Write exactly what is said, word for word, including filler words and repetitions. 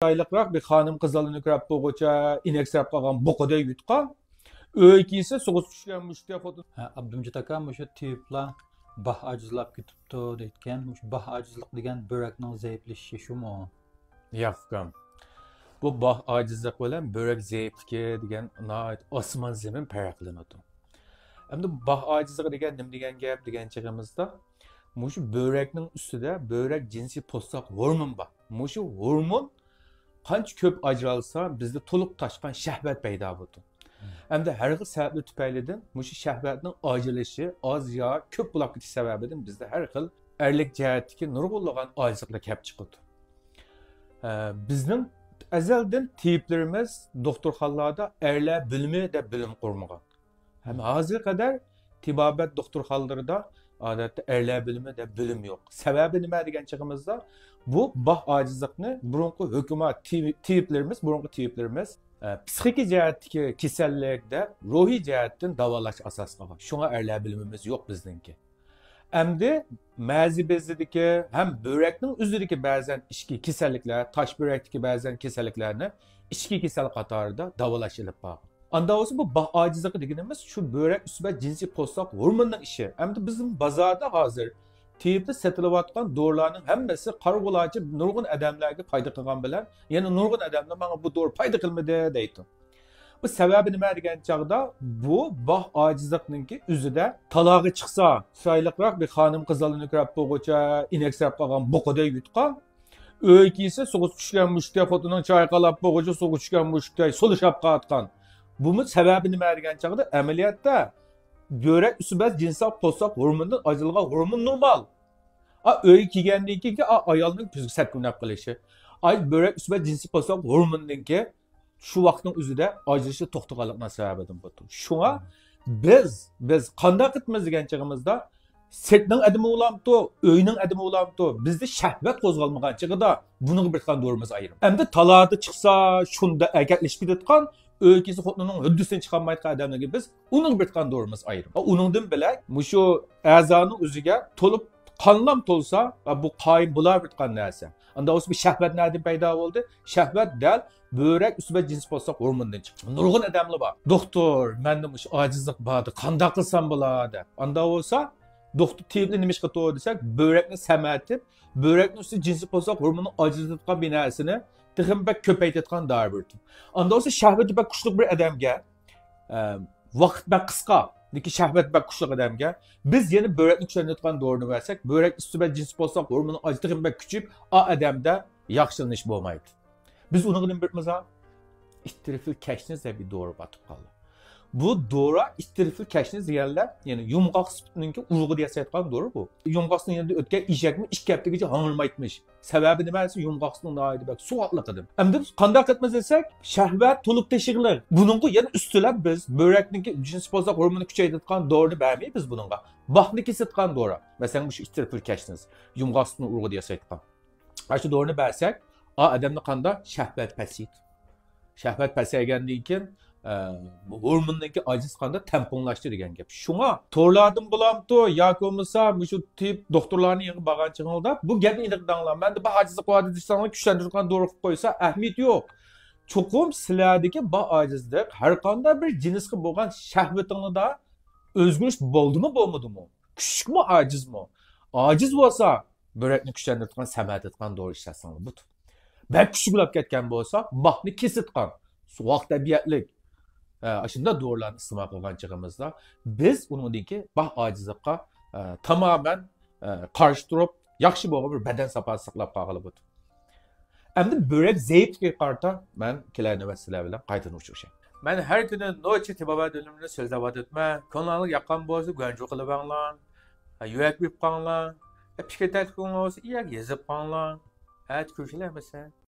چىرايلىقراق بىر خانىم قىزلارنى كۆرۈپ بولغۇچە ئىنەك سېرىپ قالغان بۇقىدەك يۇتقان. ئۆي كىيسە سوغۇق چۈشكەن مۇشتەك خوتۇن. ھە، ئابدۇمجىت ئاكا، مۇشۇ تېۋىپلار باھ ئاجىزلاپ كېتىپتۇ دەيدىكەن. مۇشۇ باھ ئاجىزلىق دېگەن بۆرەكنىڭ زەئىپلىشىشى شۇمۇ؟ ياق، ئۇكام. بۇ باھ ئاجىزلىق بىلەن بۆرەك زەئىپلىكى دېگەن ناھايىتى ئاسمان زېمىن پەرقلىنىدۇ. ئەمدى باھ ئاجىزلىقى دېگەن نېمە دېگەن گەپ دېگەن چېغىمىزدا، مۇشۇ بۆرەكنىڭ ئۈستىدە بۆرەك جىنسىي پوستاق ھورمون بار. مۇشۇ ھورمون قانچە كۆپ ئاجرالسا، بىزدە تولۇپ تاشقان شەھۋەت پەيدا بولىدۇ. ئەمدى ھەر خىل سەۋەبلەر تۈپەيلىدىن مۇشۇ شەھۋەتنىڭ ئاجرىلىشى ئاز يا كۆپ بولاپ كېتىش سەۋەبىدىن بىزدە ھەر خىل ئەرلىك جەھەتتىكى نۇرغۇنلىغان ئاجىزلىقلار كەپ چىقىدۇ. ئە، بىزنىڭ ئەزەلدىن تېۋىپلىرىمىز دوختۇرخانىلاردا ئەرلەر بۆلۈمى دەپ بۆلۈم قۇرمىغان. ھەم ھازىرغا قەدەر تېبابەت دوختۇرخانىلىرىدا ئادەتتە ئەرلەر بۆلۈمى دەپ بۆلۈم يوق. سەۋەبى نېمە دېگەن چېغىمىزدا، بۇ باھ ئاجىزلىقنى بۇرۇنقى ھۆكۈمەت، تېۋ-، تېۋىپلىرىمىز، بۇرۇنقى تېۋىپلىرىمىز، ئە، پسىخىكا جەھەتتىكى كېسەللىك دەپ روھىي جەھەتتىن داۋالاش ئاساس قىلغان. شۇڭا ئەرلەر بۆلۈمىمىز يوق بىزنىڭكى. ئەمدى مەزى بېزىدىكى ھەم بۆرەكنىڭ ئۆزىدىكى بەزەن ئىچكى كېسەللىكلەر، تاش بۆرەكتىكى بەزەن كېسەللىكلەرنى ئىچكى كېسەل قاتارىدا داۋالاش ئېلىپ بارغان. ئاندا بولسا بۇ باھ ئاجىزلىقى دېگىنىمىز شۇ بۆرەك ئۈستى بەت جىنسىي پوستاق ھورمونىنىڭ ئىشى. ئەمدى بىزنىڭ بازاردا ھازىر تېۋىپتە سېتىلىۋاتقان دورىلارنىڭ ھەممىسى قارىغۇلارچە نۇرغۇن ئادەملەرگە پايدا قىلغان بىلەن يەنە نۇرغۇن ئادەملەر ماڭا بۇ دورا پايدا قىلمىدى دەيدۇ. بۇ سەۋەبى نېمە دېگەن چاغدا، بۇ باھ ئاجىزلىقنىڭكى ئۆزىدە تالاغا چىقسا، چىرايلىقراق بىر خانىم قىزلارنى كۆرۈپ بولغۇچە ئىنەك سېرىپ قالغان بۇقىدەك يۇتقان. ئۆي كىيسە سۇغا چۈشكەن مۇشتەك، خوتۇننىڭ چايقالاپ بولغۇچە سۇغا چۈشكەن مۇشتەك سولىشاپ قاتقان. بۇمۇ سەۋەبى نېمە دېگەن چاغدا، ئەمەلىيەتتە بۆرەك ئۈستى بەت جىنسىي پوستاق ھورموندىن ئاجرالغان ھورمون نورمال. ئا، ئۆيگە كەلگەندىن كېيىنكى، ئا، ئايالنىڭ كۆزىگە سەتكۈنەپ قېلىشى. ئاي، بۆرەك ئۈستى بەت جىنسىي پوستاق ھورمونىنىڭكى شۇ ۋاقىتنىڭ ئۆزىدە ئاجرىشىش توختىغانلىقنىڭ سەۋەبىدىن بولىدۇ. شۇڭا بىز، بىز قانداق قىلىمىز دېگەن چېغىمىزدا، سىرتنىڭ ئادىمى بولامتۇ، ئۆينىڭ ئادىمى بولامتۇ، بىزدە شەھۋەت قوزغالمىغان چېغىدا بۇنىڭغا بېرىدىغان دورىمىز ئايرىم. ئەمدى تالادا چىقسا، شۇندا ئەركەكلىشىپ كېتىدىغان، ئۆي كىيسە خوتۇنىنىڭ ھۆددىسىدىن چىقالمايدىغان ئادەملەرگە بىز ئۇنىڭغا بېرىدىغان دورىمىز ئايرىم. ئۇنىڭدىن بۆلەك مۇشۇ ئەزانىڭ ئۆزىگە تولۇپ، قانلام تولسا، بۇ قايىم بولاۋېرىدىغان نەرسە. ئاندا بولسا بۇ شەھۋەت نەدىن پەيدا بولدى؟ شەھۋەت دەل بۆرەك ئۈستى بەت جىنسىي پوستاق ھورموندىن چىقتى. نۇرغۇن ئادەملەر بار. دوختۇر، مەندە مۇشۇ ئاجىزلىق باردى، قانداق قىلسام بولار دەپ. ئاندا بولسا، دوختۇر تېۋىپلار نېمە ئىش قىلىدۇ دېسەك، بۆرەكنى سەمەتىپ، بۆرەكنىڭ ئۈستىدە جىنسىي پوستاق ھورمونىنى ئاجرىتىدىغان بىر نەرسىنى تېخىمۇ بەك كۆپەيتىدىغان دورا بېرىدۇ. ئاندا بولسا شەھۋىتى بەك كۈچلۈك بىر ئادەمگە، ئە، ۋاقىت بەك قىسقا، لېكىن شەھۋەت بەك كۈچلۈك ئادەمگە بىز يەنە بۆرەكنى كۈچلەندۈرىدىغان دورىنى بەرسەك، بۆرەك ئۈستى بەت جىنسىي پوستاق ھورمونىنىڭ ئاجرىتىشى بەك كۈچىيىپ، ئا ئادەمدە ياخشىلىنىش بولمايدۇ. بىز ئۇنىڭغا نېمە بېرىپمىز ھا؟ ئىتتىرىفىل كەشنىز دەپ بىر دورا باتىپ قالدى. بۇ دورا ئىتتىرىفىل كەشنىز دېگەنلەر، يەنى يۇمغاق سۈپىتىنىڭكى ئۇرۇقىدا ياسايدىغان دورا بۇ. يۇمغاق سۈپىتىنىڭ يېنىدا ئۆتكەن ئېشەكمۇ ئىككى ھەپتىگىچە ھاڭرىمايتمىش. سەۋەبى نېمە دېسە، يۇمغاق سۈپىتىنىڭ ناھايىتى بەك سوغۇقلۇقىدىن. ئەمدى بىز قانداق قىلىمىز دېسەك، شەھۋەت تولۇپ تېشىغلىق. بۇنىڭغا يەنە ئۈستىلەپ بىز بۆرەكنىڭكى جىنسىي پوستاق ھورمونىنى كۈچەيتىدىغان دورىنى بەرمەي بىز بۇنىڭغا. باھنى كېسىدىغان دورا. مەسىلەن، مۇشۇ ئىتتىرىفىل كەشنىز. يۇمغاق سۈپىتىنىڭ ئۇرۇقىدا ياسايدىغان. ئاشۇ دورىنى بەرسەك، ئا ئادەمنى قاندا شەھۋەت پەسىيدۇ. شەھۋەت پەسەيگەندىن كېيىن، ئە، ھورموننىڭكى ئاجرىتىش قاندا تەڭپۇڭلاشتى دېگەن گەپ. شۇڭا تورلاردىن بولامتۇ ياكى بولمىسا مۇشۇ تېۋىپ دوختۇرلارنىڭ يېنىغا بارغان چېغىڭلاردا بۇ گەپنى ئېنىق دەڭلار. مەندە باھ ئاجىزلىق بار دېسەڭلار كۈچلەندۈرىدىغان دورا قىلىپ قويسا ئەھمىيىتى يوق. چوقۇم سىلەردىكى باھ ئاجىزلىق ھەر قانداق بىر جىنسقا بولغان شەھۋىتىڭلاردا ئۆزگىرىش بولدىمۇ بولمىدىمۇ؟ كۈچلۈكمۇ ئاجىزمۇ؟ ئاجىز بولسا بۆرەكنى كۈچلەندۈرىدىغان، سەمەتىدىغان دورا ئىشلەتسەڭلار بولىدۇ. بەك كۈچلۈك بولۇپ كەتكەن بولسا، باھنى كېسىدىغان، سوغۇق تەبىئەتلىك، ئە، ئاشۇنداق دورىلارنى ئىستېمال قىلغان چېغىمىزدا، بىز ئۇنىڭدىكى باھ ئاجىزلىققا، ئە، تامامەن، ئە، قارشى تۇرۇپ، ياخشى بولغان بىر بەدەن ساپاسى ساقلاپ قالغىلى بولىدۇ. ئەمدى بۆرەك زەئىپلىكىگە قارىتا مەن كېلەر نۆۋەت سىلەر بىلەن قايتىدىن ئۇچرىشاي. مەن ھەر كۈنى نوچى تېبابەت ئۈنۈمىنى سۆزلەۋاتىمەن. كۆڭلۈڭلارغا ياققان بولسا گۇەنجۇ قىلىۋەڭلار. ھە، يۈرەك بېرىپ قاڭلار. ھە، پىكىر تەكلىپىڭلار بولسا ئىيەگە يېزىپ قاڭلار. ئەتە كۆرۈشەيلى ئەمىسە.